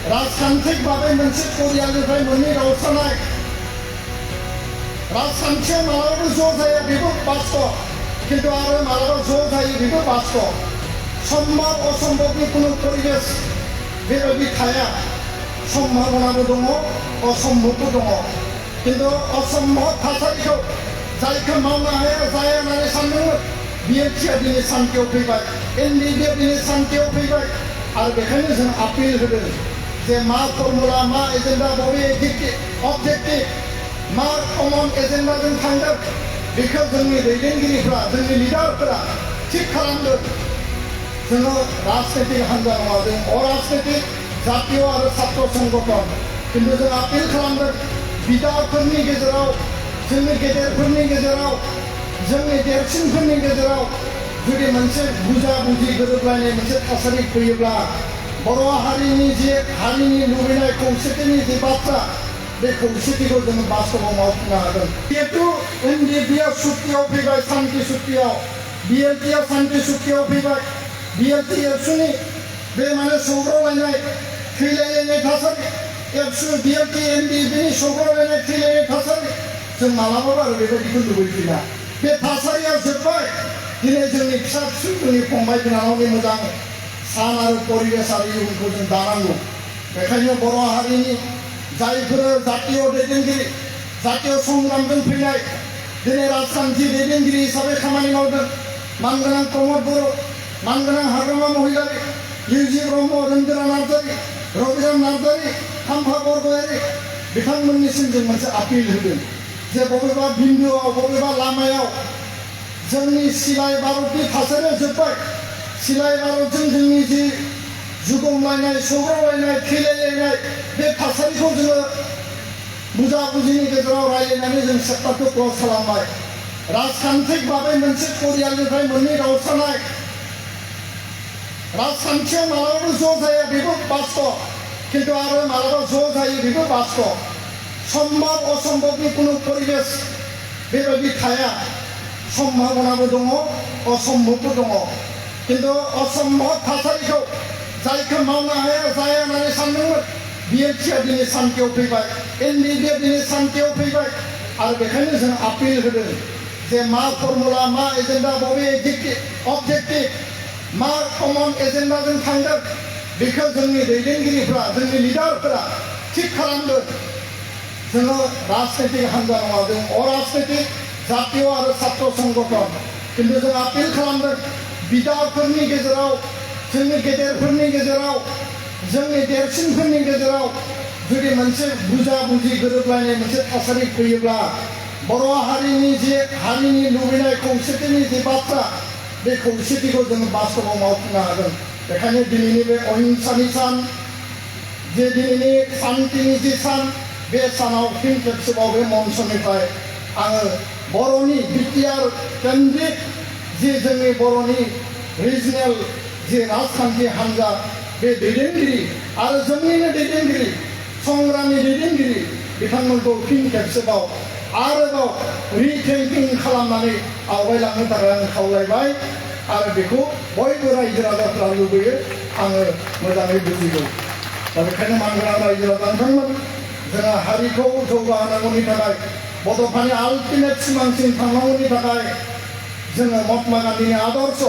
राजखान्थिक मोनसे परियालनिफ्राय मोननै गावस्रानाय राजखान्थिया मालाबाबो ज' जाया बेबो बास्तब किन्तु आरो मालाबा ज' जायो बेबो बास्तब सम्भब असम्भबनि कुनु परिबेश बेबायदि थाया सम्भावनाबो दङ असम्भबबो दङ किन्तु असम्भब थासारिखौ जायखौ मावनो हाया जाया होननानै सानदोंमोन बिएलटिआ दिनै सान्तियाव फैबाय एनडिएआ दिनै सान्तियाव फैबाय आरो बेखायनो जों आपिल होदों जे मा फर्मुला मा एजेन्डा बबे अबजेक्टिभ मा कमन एजेन्डाजों थांगोन बेखौ जोंनि दैदेनगिरिफ्रा जोंनि लिडारफोरा थिग खालामदों जोङो राजनैतिक हान्जा नङा जों अराजनैतिक जातीय आरो छात्र संगठन किन्तु जों आपिल खालामदों बिदाफोरनि गेजेराव जोंनि गेदेरफोरनि गेजेराव जोंनि देरसिनफोरनि गेजेराव जुदि मोनसे बुजा बुजि गोरोबलायनाय मोनसे थासारि फैयोब्ला बर' हारिनि जे हारिनि लुबैनाय खौसेथिनि जे बाथ्रा बे खौसेथिखौ जोङो बास्तबाव मावफुंनो हागोन जिहेतु एनडिएआ सुक्तियाव फैबाय शान्ति सुक्तियाव बिएलटिआ शान्ति सुक्तियाव फैबाय बिएलटि एबसुनि बे माने सौग्रावलायनाय थैलायलायनाय थासारि एबसु बिएलटि एनडिएनि सौग्रावलायनाय थैलायनाय थासारि जों मालाबाबो आरो बेबायदिखौ लुबैफिना बे थासारिया जोब्बाय दिनै जोंनि फिसा फिसौ जोंनि फंबाय बिनानावनि मोजां सान आरो परिबेशारि इयुनखौ जों दानांगौ बेखायनो बर' हारिनि जायफोर जातीय दैदेनगिरि जातीय संग्रामजों फैनाय दिनै राजखान्थि दैदेनगिरि हिसाबै खामानि मावदों मानगोनां प्रमद बर' मानगोनां हाग्रामा महिलारि इउजि ब्रह्म रन्जना नार्जारि रबिराम नार्जारि खाम्फा बरगयारि बिथांमोननिसिम जों मोनसे आपिल होदों जे बबेबा बिन्दुआव बबेबा लामायाव जोंनि सिलाय बारुदनि थासारिया जोब्बाय सिलाय बारुदजों जोंनि जि जुगमलायनाय सौग्रावलायनाय थैलायलायनाय बे थासारिखौ जोङो बुजा बुजिनि गेजेराव रायलायनानै जों सेप्टारखौ क्लज खालामबाय राजखान्थिक मोनसे परियालनिफ्राय मोननै गावस्रानाय राजखान्थिया मालाबाबो ज' जाया बेबो बास्तब किन्तु आरो मालाबा ज' जायो बेबो बास्तब सम्भब असम्भबनि कुनु परिबेश बेबायदि थाया सम्भावनाबो दङ असम्भबबो दङ किन्तु असम्भब थासारिखौ जायखौ मावनो हाया जाया होननानै सानदोंमोन बिएलटिआ दिनै सान्तियाव फैबाय एनडिएआ दिनै सान्तियाव फैबाय आरो बेखायनो जों आपिल होदों जे मा फर्मुला मा एजेन्डा बबे अबजेक्टिभ मा कमन एजेन्डाजों थांगोन बेखौ जोंनि दैदेनगिरिफ्रा जोंनि लिडारफोरा थिग खालामदों जोङो राजनैतिक हान्जा नङा जों अराजनैतिक जातीय आरो छात्र संगठन किन्तु जों आपिल खालामदों बिदाफोरनि गेजेराव जोंनि गेदेरफोरनि गेजेराव जोंनि देरसिनफोरनि गेजेराव जुदि मोनसे बुजा बुजि गोरोबलायनाय मोनसे थासारि फैयोब्ला बर' हारिनि जे हारिनि लुबैनाय खौसेथिनि जे बाथ्रा बे खौसेथिखौ जोङो बास्तबाव मावफुंनो हागोन बेखायनो दिनैनि बे अहिंसानि सान जे दिनैनि शान्तिनि जे सान बे सानाव फिन खेबसेबाव बे मन्चनिफ्राय आङो बर'नि बिटिआर केन्द्रिक जि जोंनि बर'नि रिजनेल जि राजखान्थि हान्जा बे दैदेनगिरि आरो जोंनिनो दैदेनगिरि संग्रामि दैदेनगिरि बिथांमोनखौ फिन खेबसेबाव आरोबाव रिथेंकिं खालामनानै आवगायलांनो थाखाय आं खावलायबाय आरो बेखौ बयबो रायजो राजाफ्रा लुबैयो आङो मोजाङै बुजिगौ दा बेखायनो मानगोनां रायजो राजा नोंथांमोन जोङो हारिखौ जौगाहोनांगौनि थाखाय बड'फानि आल्टिमेट सिमांसिम थांनांगौनि थाखाय जोङो महात्मा गान्धीनि आदर्श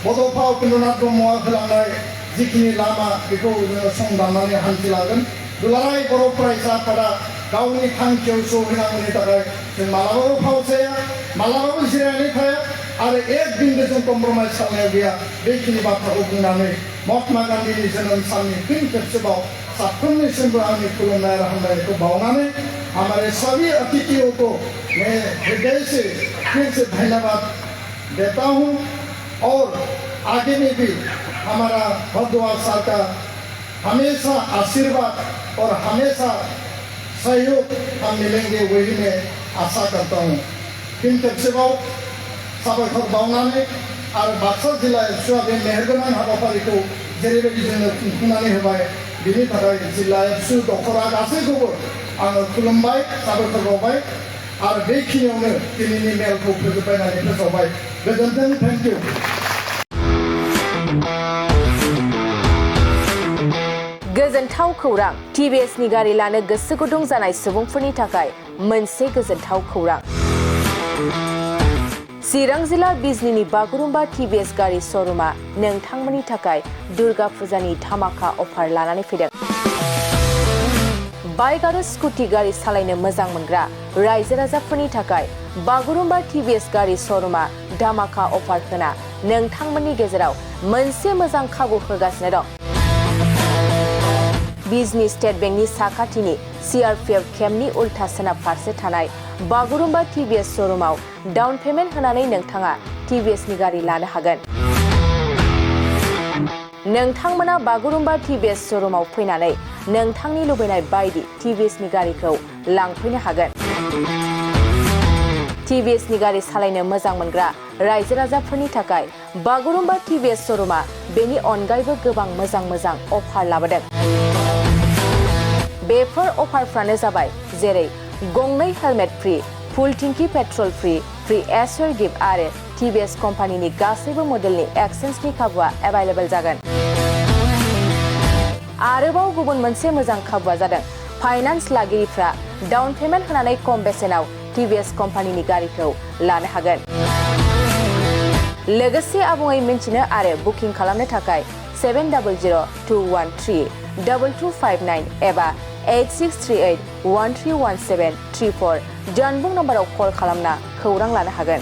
बड'फा उपेन्द्रनाथ ब्रह्मआ होलांनाय जिखिनि लामा बेखौ जोङो संदाननानै हान्थिलांगोन दुलाराय बर' फरायसा आफादा गावनि थांखियाव सौहैनांगौनि थाखाय जों मालाबाबो फावसाया मालाबाबो जिरायनानै थाया आरो एक बिन्दुजों कम्प्रमाइज खालामनाय गैया बेखिनि बाथ्राखौ बुंनानै महात्मा गान्धीनि जोनोम साननि फिन खेबसेबाव साफ्रोमनिसिमबो आंनि खुलुमनाय आरो हामलायनायखौ बावनानै हमारे सभी अतिथियों को मैं हृदय से फिर से धन्यवाद देता हूँ और आगे में भी हमारा भरद्वाज साहब का हमेशा आशीर्वाद और हमेशा सहयोग हम मिलेंगे वही मैं आशा करता हूँ फिन खेबसेबाव साबायखर बावनानै आरो बाक्सा जिल्ला एबसुआ बे मेहेरगोनां हाबाफारिखौ जेरैबायदि जोंनो खुंफुंनानै होबाय बिनि थाखाय जिल्ला एबसु दखरा गासैखौबो आङो खुलुमबाय साबायखर बावबाय आरो बेखिनियावनो दिनैनि मेलखौ फोजोबबाय होननानै फोसावबाय गोजोन्थों थेंक इउ गोजोनथाव खौरां TVS नि गारि लानो गोसो गुदुं जानाय सुबुंफोरनि थाखाय मोनसे गोजोनथाव खौरां चिरां जिल्ला बिजनीनि बागुरुम्बा TVS गारि श'रुमा नोंथांमोननि थाखाय दुर्गा फुजानि धामाका अफार लानानै फैदों। बाइक आरो स्कुटि गारि सालायनो मोजां मोनग्रा रायजो राजाफोरनि थाखाय बागुरुम्बा TVS गारि श'रुमा धामाका अफार होना नोंथांमोननि गेजेराव मोनसे मोजां खाबु होगासिनो दं। बिजनी स्टेट बेंकनि साखाथिनि CRPF केम्पनि उल्था सोनाब फारसे थानाय बागुरुम्बा TVS श'रुमाव डाउन पेमेन्ट होनानै नोंथाङा TVS नि गारि लानो हागोन। नोंथांमोना बागुरुम्बा TVS श'रुमाव फैनानै नोंथांनि लुबैनाय बायदि TVS नि गारिखौ लांफैनो हागोन। TVS नि गारि सालायनो मोजां मोनग्रा रायजो राजाफोरनि थाखाय बागुरुम्बा TVS श'रुमा बेनि अनगायैबो गोबां मोजां अफार लाबोदों। बेफोर अफारफ्रानो जाबाय जेरै गंनै हेलमेट फ्री, फुल टिंकी पेट्रल फ्री एसर गिफ्ट आरो TVS कम्पानिनि गासैबो मडेलनि एक्सचेन्जनि खाबुआ एभेलेबल जागोन। आरोबाव गुबुन मोनसे मोजां खाबुआ जादों फाइनान्स लागिरिफ्रा डाउन पेमेन्ट होनानै खम बेसेनाव TVS कम्पानिनि गारिखौ लानो हागोन। लोगोसे आबुङै मिन्थिनो आरो बुकिं खालामनो थाखाय 7002132259 एबा 8638131734 जानबुं नम्बराव कल खालामना खौरां लानो हागोन।